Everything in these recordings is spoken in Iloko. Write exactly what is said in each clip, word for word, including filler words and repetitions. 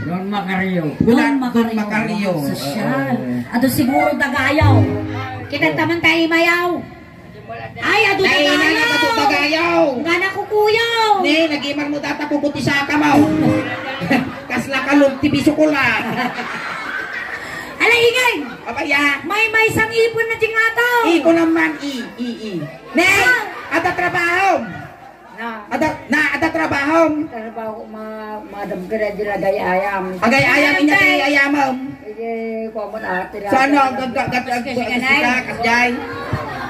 Don Macario. Don Macario. Sosyal. Adu siguro dagayaw. Kita taman tayo imayaw. Ay, adu dagayaw. Adu dagayaw. Nga nakukuyaw. Ne, nagimar mo data kukuti sa kamaw. Kasla kalog ti bisukula. Ala, ingay. Abaya. May may isang ipon na dingataw. Iko naman, i, i, i. Ne, ada trabaho. Na. Ada, na, ada trabaho. Trabaho, ma-, madam ka na di lagay ayam. Agay ayam, inya ti ayamam. Sige, kuha mo na, tira. Saan na, gag-, gag-, gag-, gag-, gag-, kasjay?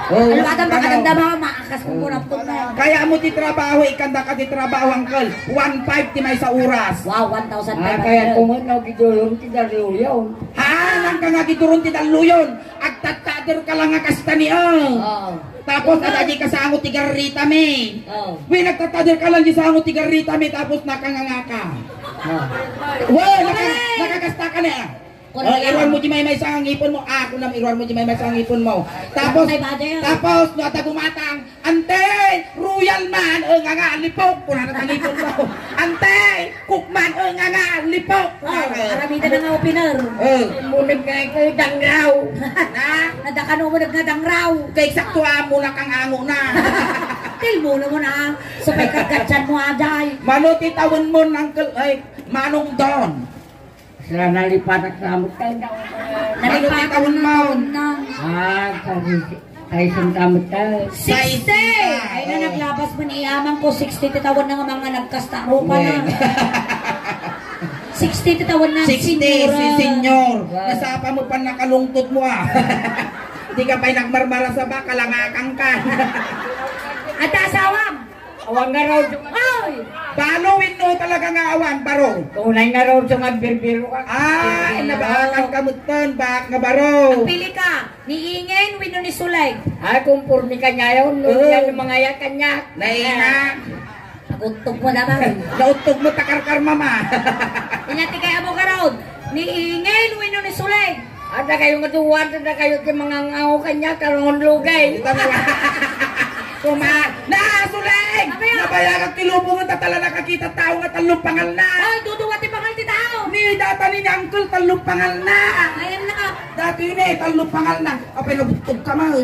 Oh, ano ba, ano? Makadamdama, maakas ko muna po na. Kaya mo ti trabaho, ikanda ka ti trabaho, uncle. One five ti may sa oras. Wow, one thousand five hundred. Ah, kaya kumo, no, gidulong ti daluyon. Ha? Nang ka nga gidulong ti daluyon. Agtattader ka lang nga kasta ni, oh. Oo. Tapos, ikaw, adda di kasango ti garritami. Oo. Wen, nagtattader ka lang di sango ti garritami, tapos nakangangaka. Oo. Wen, naka-, nakakasta ka na. Correct. Oh, iruar mo di may may sangipon mo. Ah, kunam, iruar mo di may may sangipon mo. Tapos, tapos, no, adda gumatang, "Ante, royal man, eh, nga nga, lipok." Kuna na talipok mo. "Ante, coke man, eh, nga nga, lipok." Oh, aramida na nga opener. Eh. Munag nga ikaw, dangraw. Na? Nadakano mo nag nga dangraw. Kay eksakto amo na kang ango na. Tilmo na mo na. Supay kagatsan mo, ajay. Mano ti tawen mo, uncle, ay, Manong Don. Sila nalipatak sa amot tayo. Nalipatak sa amot na. Ah, sabi, Kaysa ka mo ta. Sixty! Ay na, naglabas mo ni amang ko, sixty ti tawen na nga mga nagkasta rupa na. Wen. Sixty ti tawen na, sixty, senyora. Si senyor. Wow. Nasapa mo pa nakalungtot mo, ah. Di ka pa'y nagmarmara sa baka, langakang ka. At asawam? Awan nga raw, Ay! Balo wenno talaga nga awan, baro? Tunay nga raw, so nga birbiro ka. Ay, birbiro. Nabaakan ka mutten, baak nga baro. Agpili ka. Ni Ingen wenno ni Suleng? Ay, kumporme kaniayo, no, oo, yan ang mga yan kaniak. Naina. Naguttog mo naman. Nauttog mo, takarkar, mama. Inyati kay amo karon. Ni Ingen wenno ni Suleng? Adda kayo nga duwa, adda kayo ti mga ngaw kaniak, talong lugay. Ita na lang. Kuma-, na, Suleng! Ano yan? Nabayagak ti lubong, tatala nakakita tao nga tallo pangal na. Ay, duduwa ti pangal ti tao. Ni data ni Uncle, tallo pangal na. Ayan na. Dati ni, tallo pangal na. Apay, nabuttog ka man.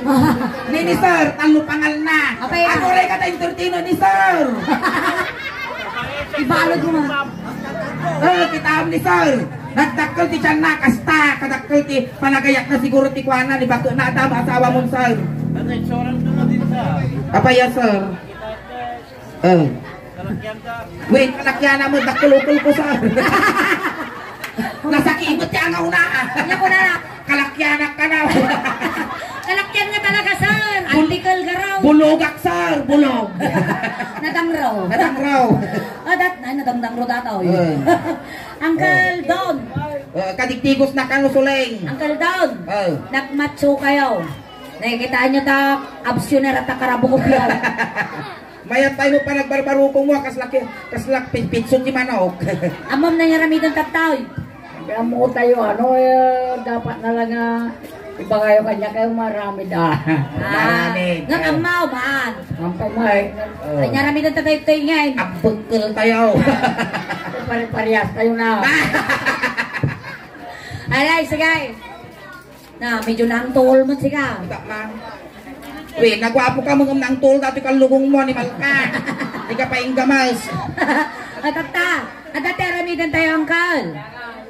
Ni, ni Sir, tallo pangal na. Apay, ah. Aguray ka ta entertainer ni Sir. Ibalod mo, ma. Eh, kitaem ni Sir. Nagdakkel ti tianna, kasta, kadakkel ti panagayatna siguro ti kuana, ni bakuna, adam, asawa mo, Sir. Ano, insurance na din, Sir. Apay, yes, Sir. Eh. Wen, kalakianna mo, dakkel ukol ko, sir. Nasakit mo ti angaw na. Nya ko na. Kalakianak ka na. Kalakian nga talaga, sir. Bul-, article garaw. Bulogak, sir. Bulog. Nadangraw. Nadangraw. Ah, dat-, ay, nadangdangro dataw. Eh. Uncle Don. Eh, kadigdigos na kano, Suleng. Uncle Don. Eh. Nagmatso kayo. Nakikitaan nyo ta, absyoner at karabukop yun. Mayat tayo mo pa nagbarbarukong mo, kaslak, kaslak pitpitso ti manok. Amam na nga ramidan tattay. Kaya mo tayo, ano, eh, dapat na lang nga iba kayo kanya kayo maramid, ah. Ah, maramid. Nga kamaw, maan. Ang pamay. Oh. Ay, nga ramidan tattay tayo ngayon. Abukil tayo. Pare-parehas tayo na. Alay, sige. Na, medyo nangtuol mo, sika. Ita, ma'am. Wen, nagwapo ka, mangem nangtuol, dati ka lugong mo, animal ka. Di ka pa inggamas. At, at, at, at, aramidan tayo, uncle.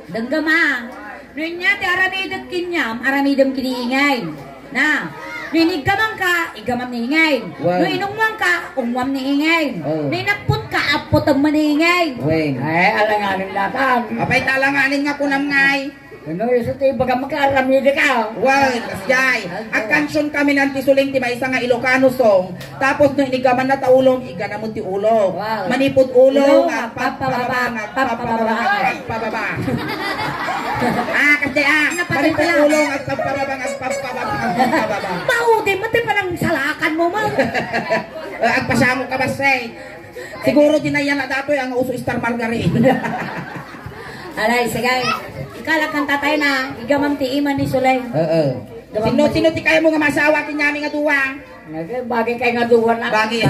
Denggem, ah. No inya ti aramidan kenyam, aramidan ken ni Ingen. Na, no iniggaman ka, iggamam ni Ingen. Wen. No inungwan ka, ungwam ni Ingen. Oh. No inappot ka, appotem ni Ingen. Wen. Ay, alanganin datan. Apay ta alanganin nga kunam ngay. Ano, isu ti ibagam ka, aramidek ka. Wen, kasjay. Agkansion kami nan ti Suleng ti maysa nga Ilocano song. Tapos no iniggamanna ta ulom, igana met ti ulom. Wow. Manipud ulom, ulom, agpagpababa, agpagpababa, agpagpababa, agpagpababa. Ah, kasjay, ah. Napatay pala. Manipud ulom, agpagpababa, agpagpababa, agpagpababa. Maudi met ti panangsalakan mo, ma. Eh, agpasango ka, basay. Siguro di na yan na datoy ang uso Star Margarine. Alay, sige. Ikalak kang tatay na, iggamam ti ima ni Suleng. Oo. Sino, sino ti kaya mo nga masawa, ti nyami nga duwa? Bagay, bagay kay nga duwa na. Bagay.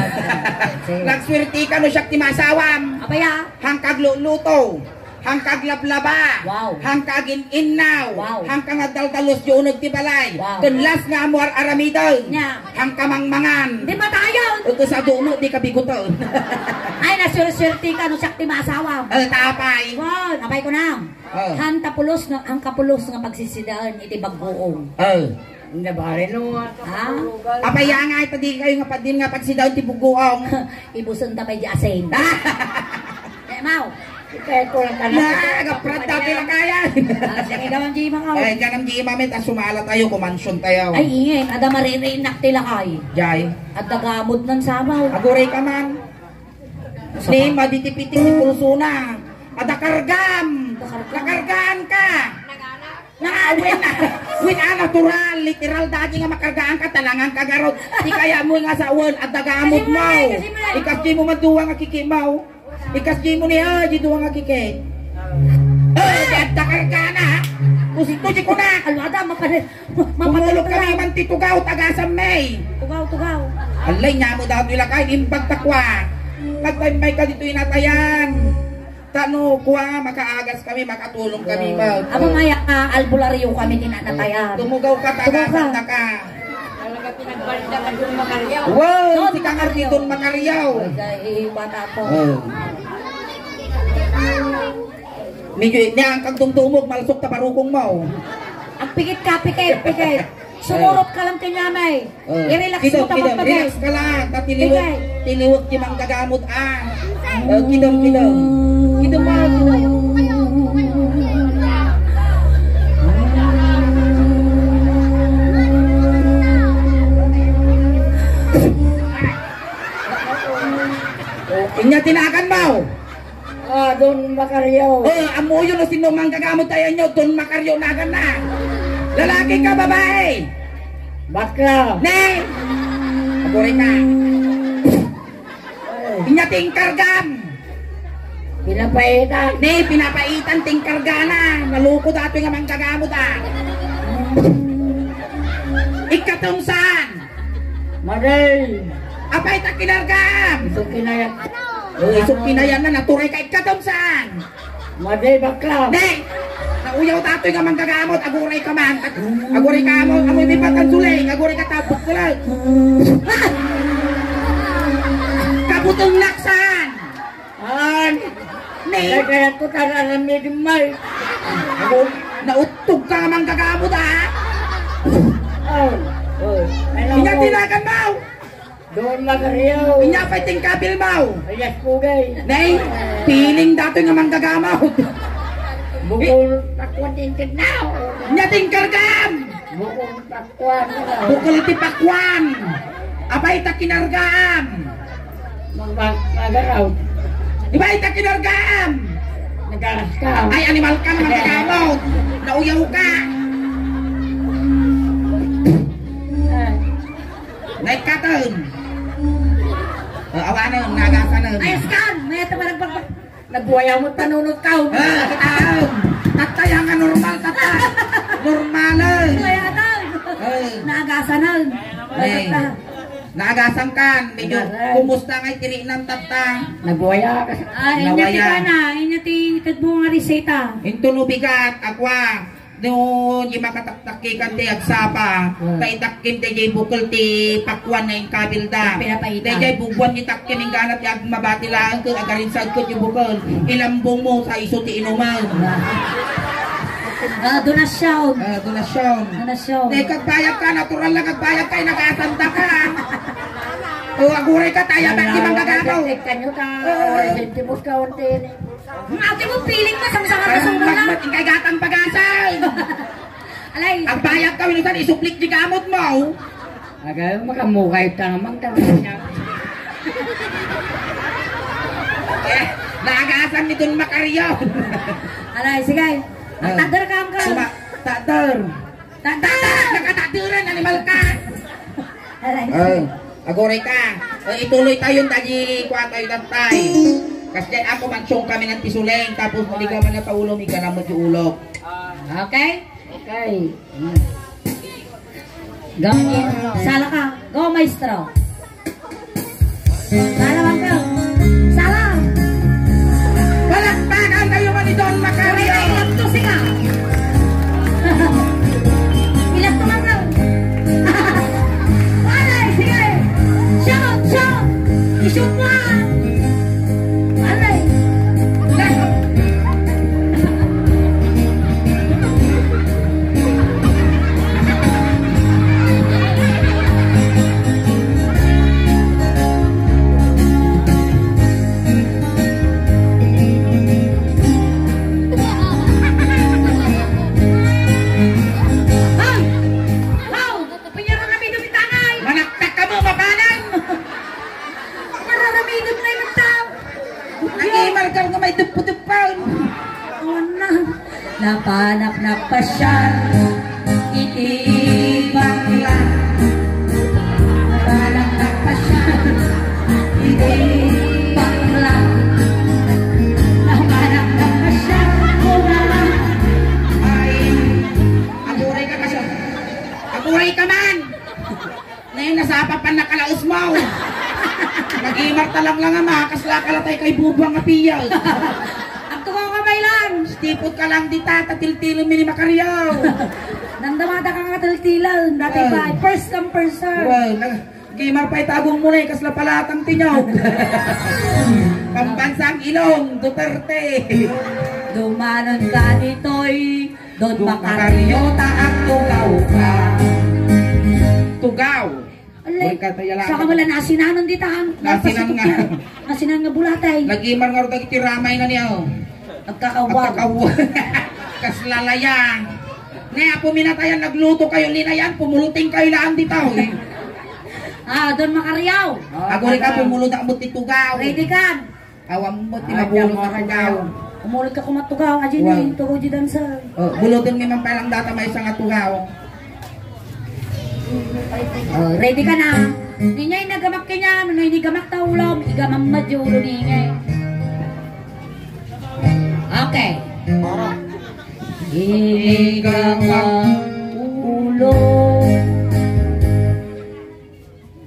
Sige. Nagswerte ka no siak ti masawam. Apay, ah? Hangkag luluto. Hangka aglablaba. Wow. Hangka agin-innaw. Wow. Hangka nga daldalus ti uneg ti balay. Wow. Ken last nga ammo ar-aramiden. Nya. Hangka mangmangan. Di matayon. Ket sa dumo, di ka biguton. Ay, nasurswerte ka no siak ti maasawam. Eh, tapay. Wow, apay ko na. Oh. Hangka pulos nga, hangka pulos nga pagsisidaen iti bagguong. Oh. Nabare no. Ha? Apay nga, ipadi kayo nga padin nga pagsidaen ti buguong. Ibusen ta pay di asin. Eh, Mau. Ikay ko lang ka na. Na, agaprat dati lang kaya. Ah, sige, gamam di Mau. Ay, ganam di Mau, may ta sumala tayo, kumansyon tayo. Ay, ingay, ada maririnak ti lakay. Jay. At tagamod ng sabaw. Aguray ka man. Ni, maditipiti ni pulsuna. Ada kargam. Ada kargam. Nakargaan ka. Na, win, win, ah, natural, literal, dati nga makargaan ka, talangan ka garot. Di kaya mo nga sa uwan, at dagamot mo. Kasi mo na, kasi mo na. Ikas di mo maduwa nga kiki mo. Ikas di mo ni, ah, di duwa nga kiki. Eh, di at dakar ka na, ha? Gusto di ko na. Alwada, mapare-, mapare-, Tumulog kami man ti tugaw, tagasam, May. Tugaw, tugaw. Alay, niya mo daw ila kay, imbag takwa. Pagpay may ka dito inatayan. Tano, kuwa, makaagas kami, makatulong kami, oh, ba? Amo nga, ah, albularyo kami ti nanatayan. Tumugaw ka, tugaw ka. Tagasan na ka. Talaga pinagbalita ka, Don Macario. Wow, Don si Kangar ni Macario. Don Macario. Ay, ay, bata po. Oh. Medyo, niya, ang kagdumdumog, malsok ta barukong mo. Ang pikit ka, pikit, pikit. Sumurot ka lang kanya, May. Oh. I-relax mo, kidam, kidam, kapag relax ka lang. Tatiliwag, sige, tiliwag ti manggagamot, ah. Oh, kidam, kidam. Kidam mo, kidam. Oh, inya tinagan mo. Ah, Don Macario. Oh, amuyo no sino manggagamot tayo nyo, Don Macario nagan na. Lalaki ka, babae? Bakla. Ne? Aguray ka. Ay. Inya tingkargam. Pinapaitan. Ne, pinapaitan, tingkargana. Naluko dati nga manggagamot, ah. Ikatumsan. Maday. Apay ta kinargam? Isok kinayan. Oh, isok kinayan na, naturay ka, ikatumsan. Maday bakla. Ne! Nauyaw tatoy nga manggagamot, aguray ka man. Aguray ka mo, amoy may patan suling, aguray ka tapos sulag. Kabutong laksan! An? Ne? Kaya ko tararamid, May. Ako, nauttog ka nga manggagamot, ha? Oh, oh. Ano? Inya tinagan mo! Don Macario. Inya pay tingkabil mo! Alias Pugay. Nay, piling datoy nga manggagamot. Bukol, takwan, inted na. Inya tingkargam! Bukol, takwan. Bukol ti pakwan. Apay ta kinargaam. Mag-, mag-, magaraw. Di ba ita kinargaam? Nagalas ka. Ay, animal ka, naman ka mo. Nauyaw ka. Ay. Naikatan. O, awanan, nagasanan. Ayos ka! May ito parang pag-, Nagbuwaya mo, tanunot ka, oh. Ah, ah, tattay, nga normal, tattay. Normal, eh. Kaya na. Eh. Naagasan na. Eh. Tattay. Naagasan ka. Medyo agasan. Kumusta nga itirinan, tattay? Nagbuwaya ka. Ah, inya ti Nawaya. Kana, inya ti kadmo nga reseta. Into no bigat, akwa. No, di makataktakikan ti agsapa, hmm, ta itakkim dayjay bukel ti pakuan nga inkabilda. Pinapaitan. Dayjay bubuan ni takkim inggana ti agmabati laeng ket agarinsag ket ti bukel. Ilambong mo ta isu ti inuman. Ah, donasyon. Ah, donasyon. Donasyon. Dayjay agbayag ka, natural lang agbayag ka, inagasanda ka. O, aguray ka, taya, ba't di manggagamo? Kanyo ka, oo, eh, sentimos ka, unti. Ate mo, piling mo, samsama ka. Ay, sa ulo na. Magmat-, ikay gatang pagasan. Alay. Agbayag ka, winusan, isuplik di gamot mo. Agay, makamukay ta naman, ta. Eh, naagasan ni Don Macario. Alay, sige. Ah. Tagder ka, angkel. Suma-, tagder. Tagder! Nakatagderan, animal ka! Alay. Ah, aguray ka. Eh, ituloy tayo, dali, kuha tayo, tattay. Kasi ako, mansyon kami ng tisuleng, tapos maligaman na taulo, may ganamot yung ulo. Okay? Okay. Hmm. Go. Sala ka. Go, maestro. Sala, Bangkang. Sala. Palakpakan tayo, Manidon. Tagal nga may duppo-duppo. Awan na. Napanak napasiar iti bakla. Napanak napasiar iti bakla. Napanak napasiar. Ay, aguray ka kasi. Aguray ka man. Nay, nasapa pa nakalaos mo. Nagimar ta lang lang ama, kasla ka latay kay bubuang nga piya. Agtugaw ka, Baylan. Stipot ka lang dita, ta tiltilen mi ni Makaryaw. Nandamada ka nga tiltilen, dati Well. pa, first come, first serve. Well, nagimar pa itagong mo na, eh, kasla palatang tinyog. Pambansang Ilong, Duterte. Dumanon ka ditoy, Don Don Macario. Macario, ta agtugaw ka. Tugaw. Alay, Uy, katayala. Saka wala nasinanon dita, ang Nasinan nga. Nasinan nga bulatay. Nagimar nga rutag iti ramay na niya, oh. Nagkakawag. Nagkakawag. Kaslalaya. Ne, apo minatayan, nagluto kayo, linayan, pumuluting kayo laan dita, oh, eh. Ah, Don Macario. Aguri ka, pumuludak mo ti tugaw. Ready ka? Awan mo, Ah, tinabulo diyan, ka mga tugaw. Umulog ka kumatugaw, aji Wow. ni, tugaw di dancer. Oh, buluton mi man palang data may isang atugaw. Oh, ready ka na? Ninya inagamak kanya, no, inigamak ta ulam, igamam madyo ulo ni ingay. Okay. Inigamak ulo.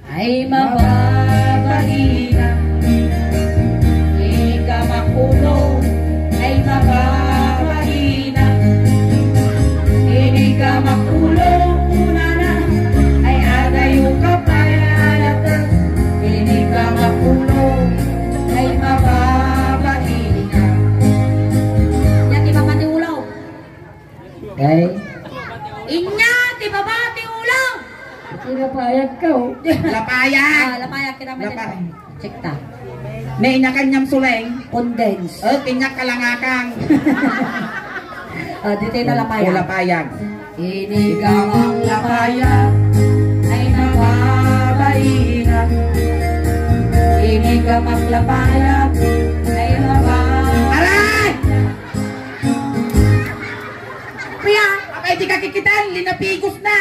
Ay mababaina, ikaw makulong. Ay mababaina, ikaw makulong. Kunana, ay adayo ka pay alaten. Ikaw makulong, ay mababaina. Yan, di ba pati ulaw? Okay. Inya ti baba ti ulo. Iti lapayag ka, oh. Lapayag. Ah, lapayag kita, Lapa- Check ta. Ne, inya kanyam suleng. Condense. Oh, kinyak kalangakang. Ah, dito na lapayag. Oh, lapayag. Inigamak lapayag ay mababaina. Inigamak lapayag ay mababaina. Aray! Kuya! Abay, di ka kikitan, linapigos na.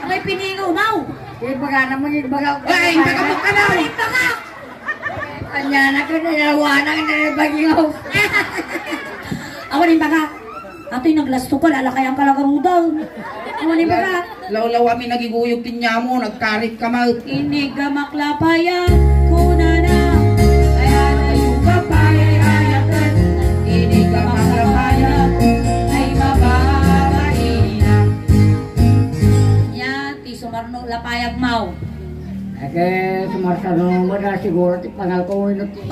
Abay, piningaw, maw. Ibaga naman, ibaga. Ay, ibaga mo ka na. Ibaga! Anya na ka na, yawa na ka na, ibagingaw. Awan, ibaga. Atoy, naglasto ka, lalakayan ka lang arudaw. Awan, ibaga. Lawlaw amin nagiguyog ti nyamo, nagkarit ka met. Inigamak lapayag, kunana. Ay, adayo ka pay ayaten. Inigamak lapayag, ay mababaina. Nya, ti sumarno lapayag, maw. Eke, sumarsarno mo na siguro ti pangal ko, ino ti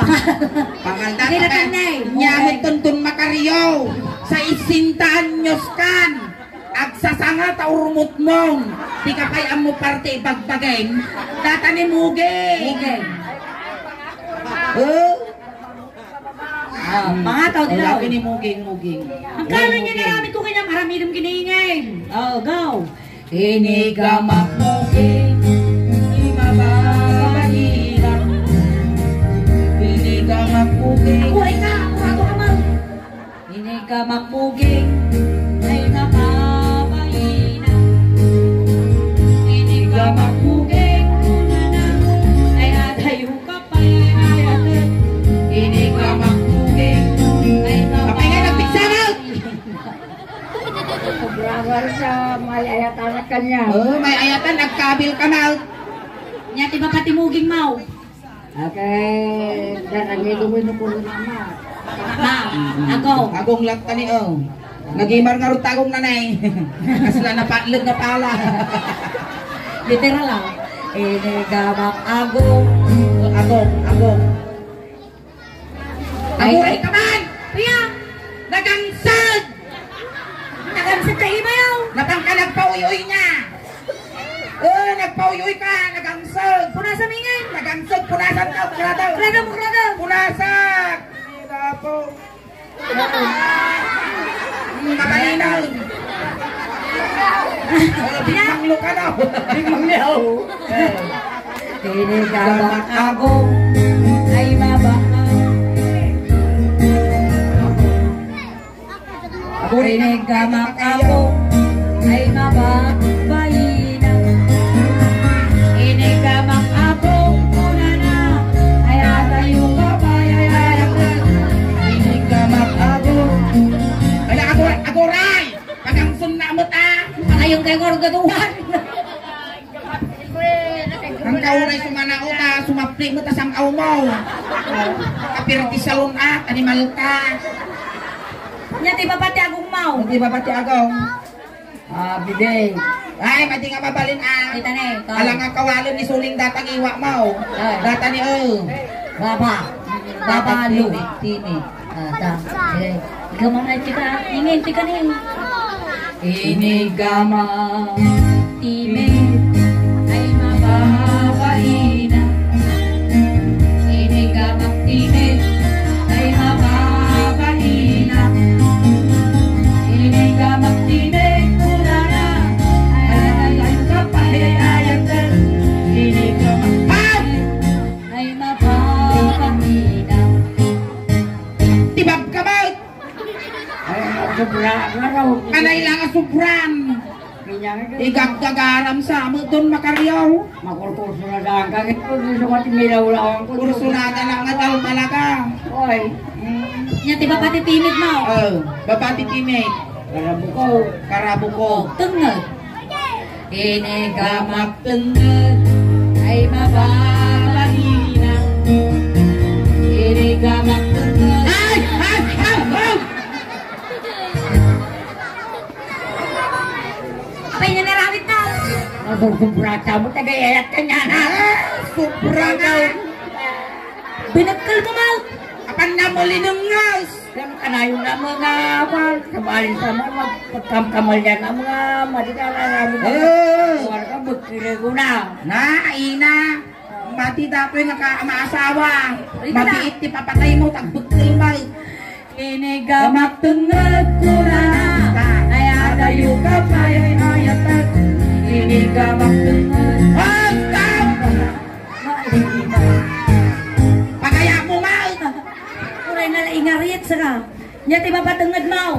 Pangal na Dili ka, na, eh. Nya, met ton Macario. Sa isinta anyos kan. Agsasanga ta urmutmong. Di ka pay ammo parte ibagbagem. Data ni Muging. Muging. Oh? Ah, pangataw, Ay, dilaw. Labi ni Muging, Muging. Ang kanan niya Muging. Naramid ko kanya, maramidem kinaingay. Oh, go. Inigamak Muging, imababagila. Inigamak Muging. Ako, ay ka, ako, ako, ako. Inigamak Muging, ay mababaina. Inigamak Muging, kunana, ay adayo ka pay ayaten. Inigamak Muging, ay mababaina. Kapay nga nagpigsa na! Sobra sa may ayatan kanya. Oh, may ayatan, nagkabil ka na. Nya, ti baba ti Muging, maw. Okay, dan ang ito mo yung puro mama. Ma'am, agong. Agong lang tani, oh. Nagimar nga rutagong nanay. Kasla na patlag na pala. Literal, ah. Inigamak agong. Agong, agong. Ay. Aguray ka man! Kuya! Nagangsag! Nagangsag ka, ibayaw! Napangka nagpauyoy niya! Eh, nagpauyoy ka, nagangsag. Punasan, ingay. Nagangsag, punasan daw, gradaw. Gradaw, gradaw. Punasan. Gradaw. Kabalinaw. Eh, bigmanglo ka daw. Bigmanglo. Eh. Kini gabang agong ay mabakal. Iniggamak Apo, ay mababaina. Iniggamak Apo, kunana, ay atayo ka pay, ay ayak. Iniggamak Apo. Ala, agur-, aguray! Pagangsun na mo ta! Patayon kay Gorgoduan! Ang kauray sumana uta, sumapli mo ta sang-aw mo. Kapirti salon at animal ka. Nya ti baba ti agong mo. Ti baba ti agong. Ah, bibing. Ay, madi nga mabalin, ah. Kita ni, ikaw. Alang nga kawalen ni suling data nga iwa mo. Ay. Data ni, oh. Baba. Baba, Data lu. Tini, tini. Ah, ta. Eh, ikaw man ay tika. Ingin tika ni. Inigama. Tini. Ay, mababaina. Inigama, tini. Ay, mababaina. Inigama, tini. Kunana. Ay, ay, ay, kapahayag. Inigama. Ay, mababaina. Tibab ka ba? Ay, sobra, ano? Kanay lang nga sobran. Kanya nga, Igagagaram sa mo, Don Macario. Makurkurso na daan ka. Ito, gusto ko at milawlawan ko. Kursunada lang nga daw talaga. Oy. Nya, ti baba ti timid mo. Oh, baba ti timid. Karabuko. Karabuko. Tenged. Inigamak tenged ay mababalina. Inigamak tenged. Ay! Ay! Ay! Ay! Apay nga naramit na? Nasusubrata mo, tagayayat ka niya na. Ah, sobra na. Binagkal mo, Mal. Apan na mo linungas. Kaya kanayon na mga, kwan, kabalin sa mga, pagkamkamalyan na mga, madi ka na namin. Eh. Kuwan ka, bukire ko na. Na, ina. Mati datoy nga ka, maasawa. Rita. Mati iti papatay mo, tagbukil mo. Inigamak tenged ko na. Ay, adayo ka, payay, ayatek. Inigamak tenged. Hagkam! Pagaya mo, Mal. Uray na la ingarit, saka. Nya ti baba tenged mo.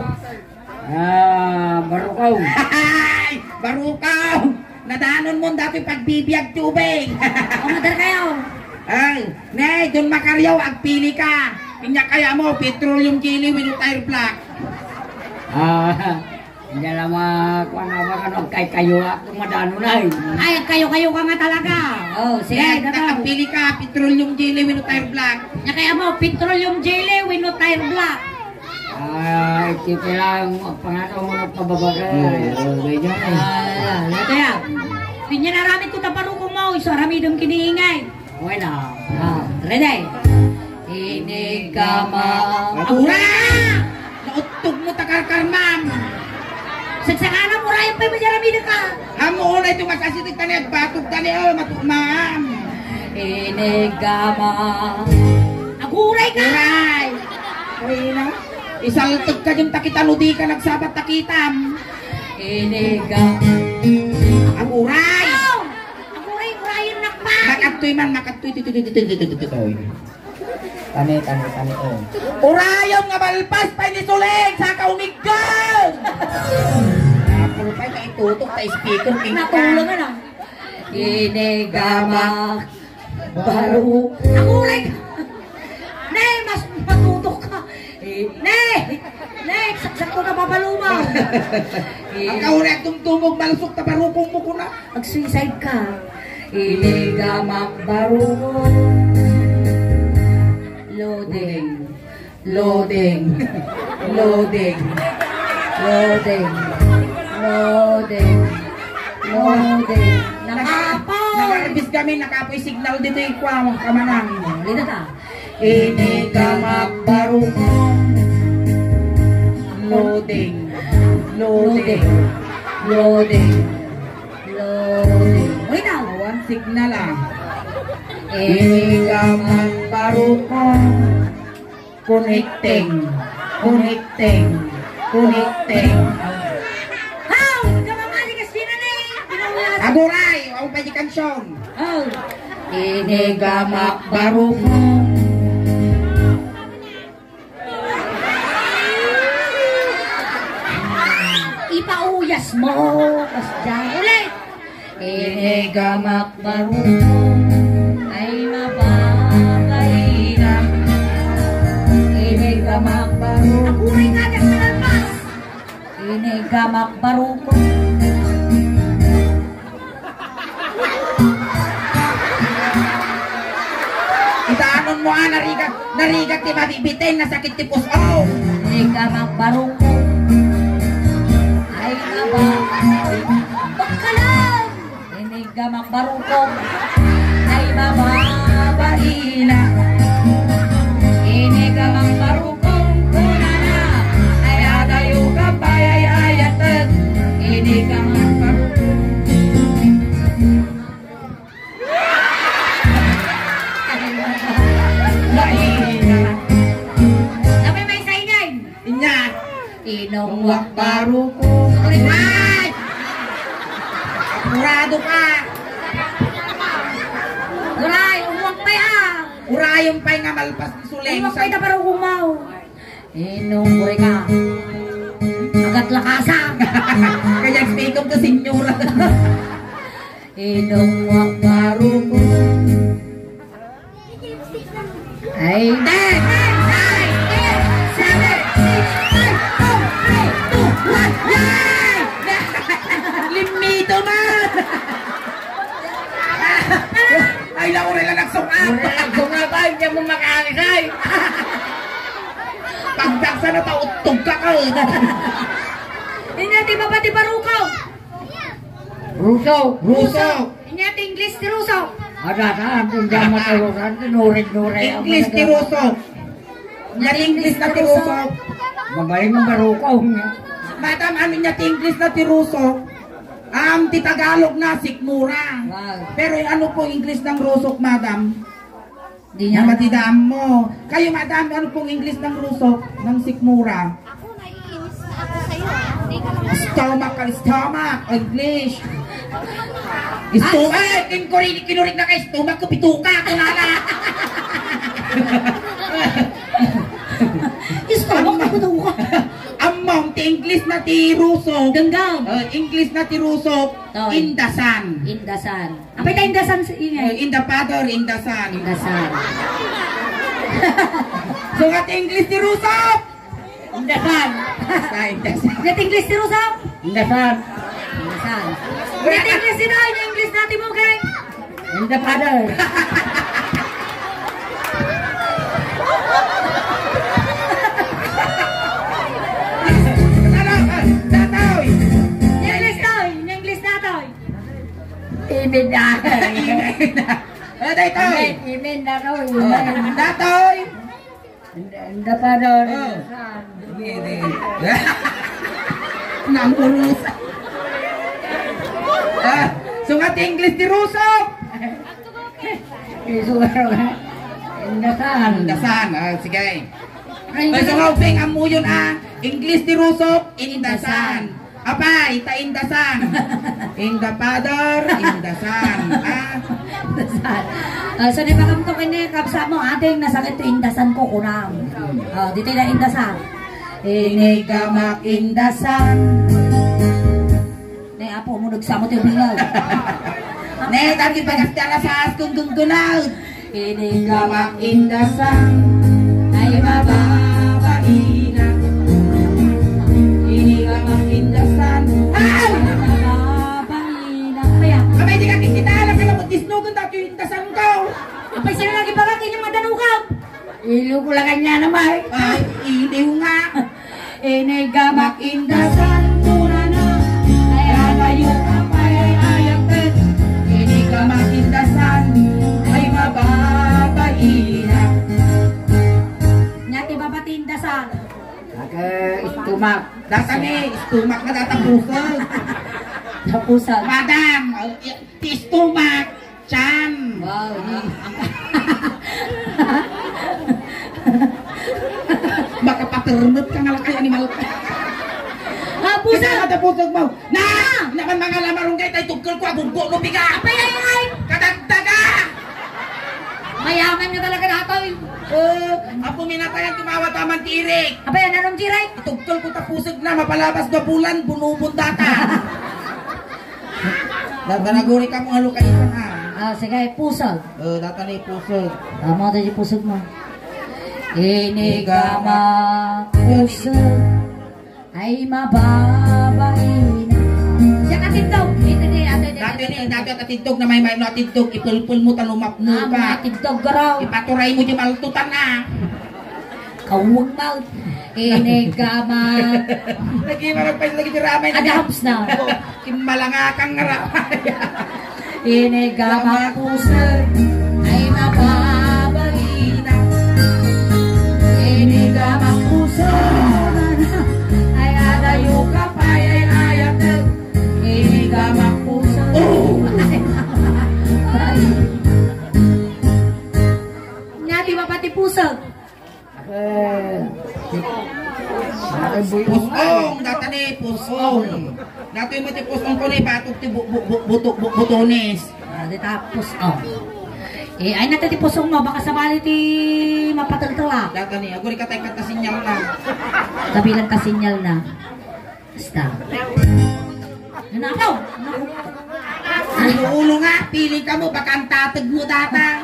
Ah, barukaw. Ay, barukaw! Nadanon mo datoy pagbibiag ti ubing. O, madar kayo. Ay, ne, Don Macario, agpili ka. Inya kaya mo, petroleum jelly wenno tire black. Ah, hindi na ma-, kuwan na ba, ano, kay kayo, ah, kung madano na, eh. Ay, kayo-kayo ka nga talaga. Oh, sige, Ne, dadaw. Agpili ka, petroleum jelly wenno tire black. Nya kaya mo, petroleum jelly wenno tire black. Ah, iti lang, pangataw mo nagpababaga. Oo, oo, medyo. Ah, lahat yan. Pinya naramid ko taparukong mo, iso aramidem kiniingay. Okay na. Ah, ready? Inigama. Agura! Nauttog mo takarkarmam. Sagsakana mo, rayo pa yung majaramid ka. Amo na ito masasitig ka niya, batog ka niya, oh, matukmam. Inigama. Aguray ka! Uray! Uray na. Isalteg ka dyan, takita no di ka nagsabat, takitam. Iniga. Aguray! Aw! Aguray, urayan na pa! Makadtoy man, makadtoy, toy, toy, toy, toy, toy, toy, toy. Tani, tani, tani, oh. Urayon nga malpas pay ni Suling, saka umiggang! Apple pay, kaitutok, ta speaker, king Natulog, ano? Inigamak. Baro. Aguray ka! Ne, mas matutok ka. Eh, ne! Ne, saksak ko na babalumaw. Ang kauri at tumtumog, malusok ta barukong mo kuna. Mag-suicide ka. Inigamak barukong. Loading. Loading. Loading. Loading. Loading. Loading. Nakapoy! Nakapoy. Nakaarbis kami, nakapoy signal dito, ikuha mo, kamanang. Dito ka. Ini ka magbarukong. Loading. Loading. Loading. Loading. Uy, na. Awan signal, ah. Ini ka magbarukong. Connecting. Connecting. Connecting. Haw! Kamamali ka sina ni? Pinawala. Aguray! Ang pwede kansyon. Oh. Inigamak barukong. Mo, kasdiay. Ulit! Inigamak barukong ay mababainak. Inigamak barukong. Aguray ka, naglalpas! Inigamak barukong. Itaanon mo, ah, narigat, narigat ti mabibitin, nasakit ti pus-o. Inigamak barukong. Ay, mababainak. Pagkalam! Inigamak barukong. Ay, mababainak. Inigamak barukong. Kunana, ay, adayo ka pay, ay, ayatek. Inigamak barukong. Maina. Napay may saingen? Inya. Inong wak barukong. Ay! Apurado ka. Uray, umwak pay, ah. Urayon pay nga malpas ni Suleng. Umwak pay ta barukong maw. Inong uri ka. Agat lakasa. Kaya speak up ka, senyora. Inong wak barukong. Ay, ten, nine, eight, seven, six, five, four, three, two, one. Yay! Limito man! Ay, laurel na nagsungab. Laurel na nagsungab, ay, hindi mo makaangisay. Pagdagsa na ta, uttog ka ka. Inya ti baba ti barukong. Ruso. Ruso. Inya ti English ti ruso. Ada, ada, hindi ang maturusan, tinurid-nurid. English ti ruso. Inya ti English na ti ruso. Babae nga barukong. Madam, ano inya ti English na ti ruso? Am, ti Tagalog na, sikmura. Wow. Pero ano po English ng rusok, madam? Di niya. Namatidaan mo. Kayo, madam, ano pong English ng rusok, ng sikmura? Ako, naiinis na ako sa'yo, ah. Hindi ka naman. Stomach ka, stomach. English. Stomach. Ay, kinurig, kinurig na kay stomach ko, bituka, ako na lang. Stomach, bituka. Among, ti English na ti rusok. Genggam. Uh, English na ti rusok. Toy. In the sun. In the sun. Apay ta in the sun sa ingay? Eh, in the Father, in the Son. In the sun. So, nga ti English ti rusok? In the sun. Basta in the sun. Nga ti English ti rusok? In the sun. In the sun. Nga ti English ti Doy, nga English na ti Mugay? In the Father. Ano, ah, datoy. Nga English, Doy. Nga English na, Doy. Amen na. Amen na. Eh, daytoy. Amen, amen na raw, amen. Oh, datoy. And, and the Father, and the Son. Hindi, hindi. Nang urus. Ah, so nga ti English ti rusok. Isu, and the Son. In the Son, ah, sige. Ay, so nga ubing, ammoyon, ah, English ti rusok, in the Son. Apay, ta in the Son. In the Father, in the Son. Ah. In the Son. Ah, so, di ba kamto kini, kabsat mo, ading nasakit to in the Son ko, kunam. Ah, di tayo na in the Son. Inigamak in the Son. Ne, apo mo, nagsamo tayo bingaw. Ne, dati pa kasi alasas kung gunggunaw. Inigamak in the Son, ay mababainak. Inigamak in the Son, ay mababainak. Kaya, abay, di ka kisita, alam ka na, disnugan dati yung in the Son ko. Apay, sino lagi ba ka, kanyang madanukab? Ilo ko lang kanya naman. Ay, iliw nga. Inigamak in the Son, kunana. Ay, agayo ka pay, ay, ayagten. Inigamak in the Son, ay, mababainak. Nya ti baba ti in the Son. Ake, stomach. Dasa ni, stomach na data pusag. Sa pusag. Madam, ti stomach. Chan! Wow. Makapatermet ka nga lang kay animal ka. Ah, pusag! Pusag mo! Na! Naman mga lamarong kayo tayo tugkol ko, agugbo no piga! Apay, ay, ay! Kadagdaga! Payaman nga talaga datoy. Eh, apo, minatayan, tumawa taman ti irik. Apay, anong irik? Tugtol ko ta pusegna, mapalabas da bulan, bunubon data. Data naguri ka mo, halo kayo, ha? Ah, sige, pusag. Eh, data ni pusag. Tama tayo pusag mo. Inigama pusag. Ay, mababain. Siya katindog. Ito ni ate, ate, Dati ate, ni, ate. Dati at atindog na may may no atindog, ipulpul mo, talumapno Ah, ka. Mga tindog, garaw. Ipaturay mo di maltutan na. Kawang mouth. Inigama. Lagi maragpay lagi di ramay na. Adams na. Kimalangakang nga ramay. Inigamak puso ay mababalina. Inigamak puso ay adayo ka pay ay ayat. Inigamak puso. Oh! Nya ti mapati puso. Eh, Pusong, data ni, pusong. Datoy mo ti pusong ko ni, batok ti bu-, bu-, bu-, buto-, bu-, butones. Ah, di ta, pusong. Eh, ay, nata ti pusong mo, baka sabali ti mapatultula. Data ni, aguri ka tayo kata sinyal na. Kabilang ka sinyal na. Basta. Ano ako? Ulo-ulo nga, pili ka mo, baka ang tatag mo data.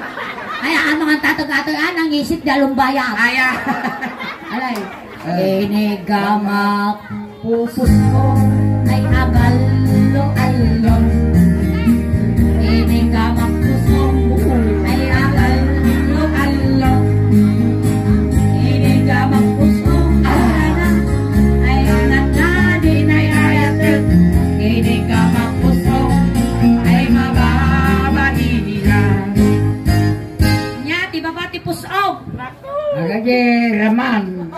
Ay, ano nga ang tatag ato? Ah, nangisit di alumbaya. Ay, ah. Alay. Eh. Inigamak puso ay agallo-allo. Inigamak puso ay agallo-allo. Inigamak puso ay agallo-allo. Ay, anak nga di na ayat. Inigamak puso ay mababain. Nya, ti baba ti puso. Agagi raman.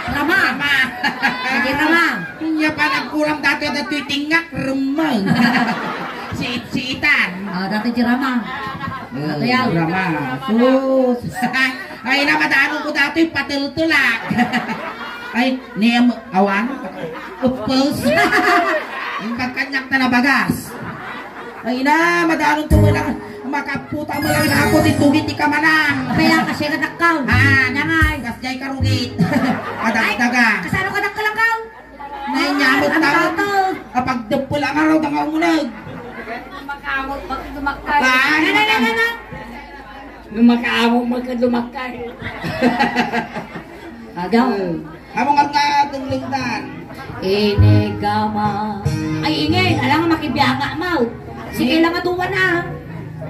Rama. Rama. Agagi rama. Nya pa nagkuram dati dati tingak remang. Siit-siitan. Ah, dati ti rama. Eh, Ate Yal. Rama. Sus. Ay, na, madanon ko dati, patultulak. Ay, nem, awan. Upos. Yung pagkanyak na nabagas. Ay, na, madanon ko mo lang. Makaputa mo lang ako, ti tugit ti kamanang. Kaya kasi kadakkaw. Ah, Nangay. Kasjay karugit. Kadakdaga. Kasano kadakkaw lang kaw? Nay, nyamot Ano tawon. Tawag? Kapag depol ang araw, dangaw mo nag. Makaamot, bakit dumakkaw? Ah, Nana, nana, nana. Lumakaamot, bakit dumakkaw? Agaw. Amo nga nga tunglungdan. Inigama. Ay, ingin, alang makibianga mo. Sige lang aduan, ah.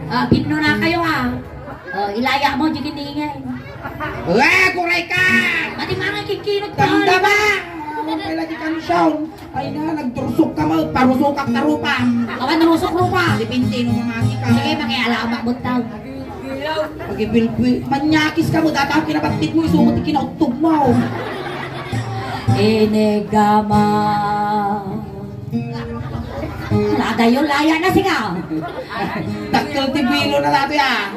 Ah, ginno na kayo, ah. Oh, ilaya mo, di kiningin. Uwe, kuray ka! Pati mga kikinot ka, Damdama! Ano pala di kansion? Ay na, nagtursok ka mo, parusok at tarupam. Awan, narusok rupa. Depende ng mga ikaw. Sige, makialama mo tao. Pag-ibilbi, manyakis ka mo, data ang kinabatit mo, isungot yung kinautog mo. Inigama. Ladayo, laya na siya. Dakkel ti bilo na dati, ah.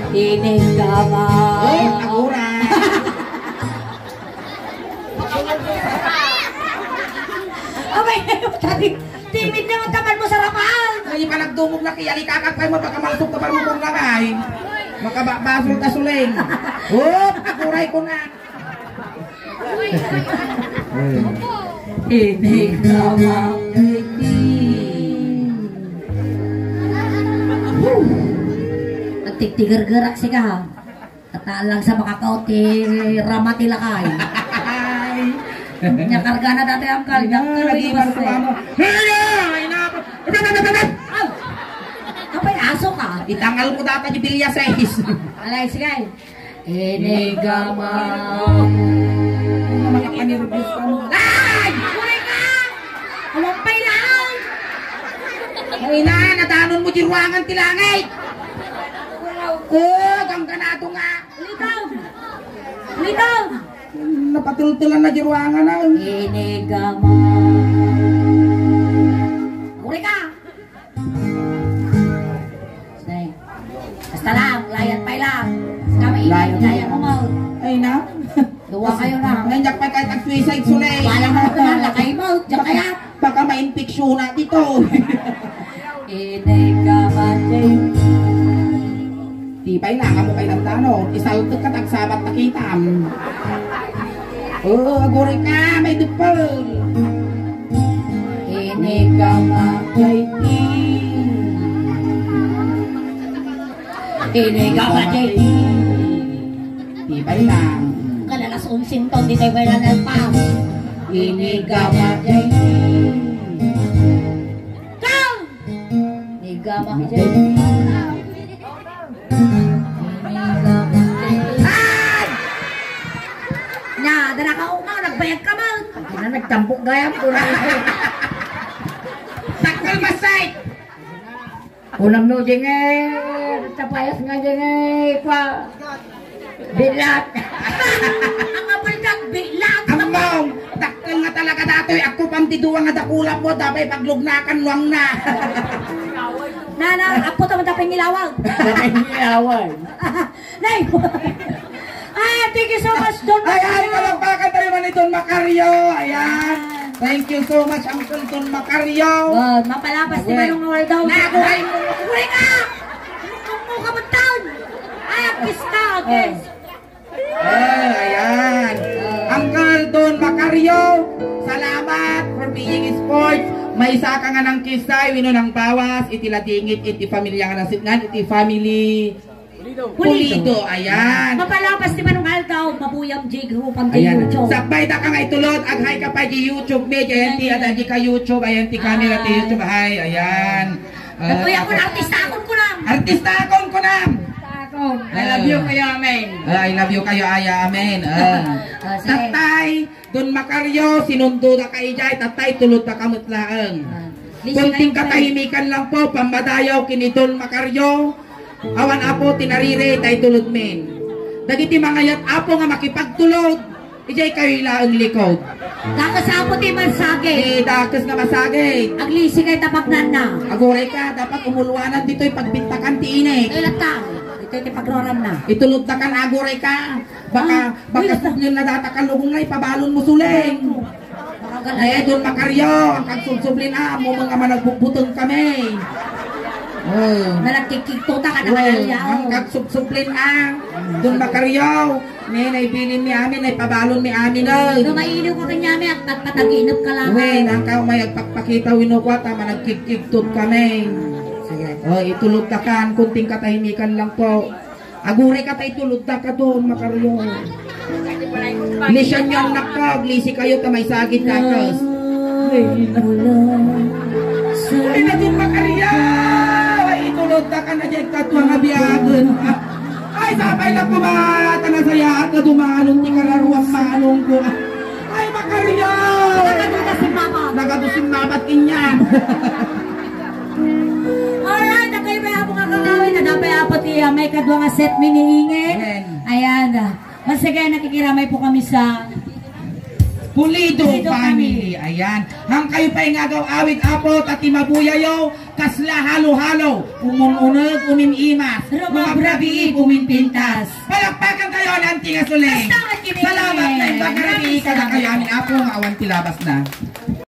Inigama. Oh, agura. Abay, tadi, timid na magkapan mo sa rapahan. Ay, panagdumog na kaya, ikakapay mo, baka malsok ka pa mo kung langay. Makababasol ka suling. Oh, aguray ko na. Ini ka mapiti. Nagtigtigergerak sika, ha? Tatalang sa makakaw ti rama ti lakay. Ay. Nya karga na dati ang kaldak. Ay, lagi man kumamo. Hala! Ay, na. Aw! Apay, aso ka? Itangal ko data di bilya sais. Alay, sige. Inigama. Ano naman ang panirubos ka mo? Ay! Kuray ka! Awampay lang! Ay na, nadanon mo di ruangan ti langit! Oh, gangganado nga! Litaw! Litaw! Napatultulan na di ruangan, ah. Inigama. Kuray ka! Stay. Basta lang, layat pay lang. Kami, layat, layat mo, Mau. Ay na. Duwa kayo na. Nandiyak pa kahit nag-suicide, Sulay. Wala mo na, lakay mo. Diyan kaya. Baka ma-infection na dito. Inigama, Jay. Ipay na, amo kay nagdano. Isaltek ka, tagsabat ta kitam. Oo, aguri ka, may dipel. Inigama, J T. Inigama, J T. Ipay na. Kalalas unsin ton, di tayo kailangan pa. Inigama, J T. Go! Inigama, J T. Ay! Nya, dara ka, o, ka, nagbayag ka man. Ang ina, nagtampok gayam, kurang. Dakkel masay! Unam no, jenge, tapayas nga, jenge, kwa. Bilat. Ang apaldak, bilat. Ammaw, dakkel nga talaga datoy. Ako pam ti dua nga dakula mo, dapay paglugnakan, luang na. Nana, apo ta man dapay ngilawag. Dapay ngilawag. Nay! Ah, thank you so much, Don Ay, ay, Macario. Palakpakan tayo man ni Don Macario. Ayan. Ayan. Thank you so much, Uncle Don Macario. Oh, mapalapas ni Okay. Manong Waldo. Nakuhay mo. Huli ka! Ang mukha mo taon. Ay, ang pista, okay. Ah, ayan. Uncle Don Macario, salamat for being sports. Maysa ka nga nangkisay, wenno nangbawas, iti ladingit, iti familia nga nasitngan, iti family Pulido. Pulido, ayan. Mapalapas ti Manong Aldaw, mabuyam di grupam di Ayan. YouTube. Sakbay ta ka nga itulod, ag-hi ka pa di YouTube, me, ayan ti, Ayan. Ada di ka YouTube, ayan ti camera ti Ayan. YouTube, ay, ayan. Natuya ko na, artista akon kunam. Artista akon kunam. Ako. I love you Ah. kayo, amen. Ah, I love you kayo, aya, amen. Ah. Ah, sige. Tatay, Don Macario, sinundo da ka ijay, tatay, tulod da ka met laeng. Ah. Kunting katahimikan lang po, pammadayaw kini Don Macario. Awan apo ti nariri, tay tulod men. Dagiti mangayat apo nga makipagtulod, ijay kayo laeng likod. Dakes apo ti masagit. Di dakes nga masagit. Aglisi kay tapagnanna. Aguray ka, dapat umulwanan ditoy pagbintakan ti init. Ay, latta. Ito ti pagroram na. Itulod da kan aguray ka. Baka, Ah, baka uy, subli na data ka lugong na ipabalon mo suling. Ay, Don Macario, ang kagsubsublin a, mo mga managbubuteng kami. Oh. Malagkikigto ta ka na Oh, kaya, ang oh. kagsubsublin a, Don Macario, may naibilin mi amin, naipabalon mi amin, eh. No, mailiw ka kanya, may agpatpataginap ka lang. Wen, ang kao may agpakpakita, wino ko, at managkikigtot kami. Sige. Oh, itulog ta kan, kunting katahimikan lang po. Aguray ka tay tulod da ka Don Macario. Lisian yan nakag, lisi kayo ta may sagit dakas. Ay, na Don Macario! Ay, itulod da ka na dyan, tatwa nga biyagen. Ay, sabay na kumata na saya at na dumanon, ti kararuang manong ko. Ay, Macario! Nagaduda si Mama. Nagaduda si Mama, kinyan. Alright, ang kayo may apo nga kakawin, nadapay apo ti, ah, may kadwa nga set mi ni Inge. Amen. Ayan, ah. Once again, nakikiramay po kami sa Pulido Pulido family. family. Ayan. Ang kayo pa'y nga agaw awit, apo, tati mabuyayo, kasla halo-halo, umun-uneg, umim-imas, Rumabrabi, rumabrabi, umimpintas. Palakpakan kayo, Auntie nga Suling. Basta, Auntie Mimi. Salamat na yung pagkarabi, Maraming kada salamat. kayo, amin, apo, nga awan tilabas na.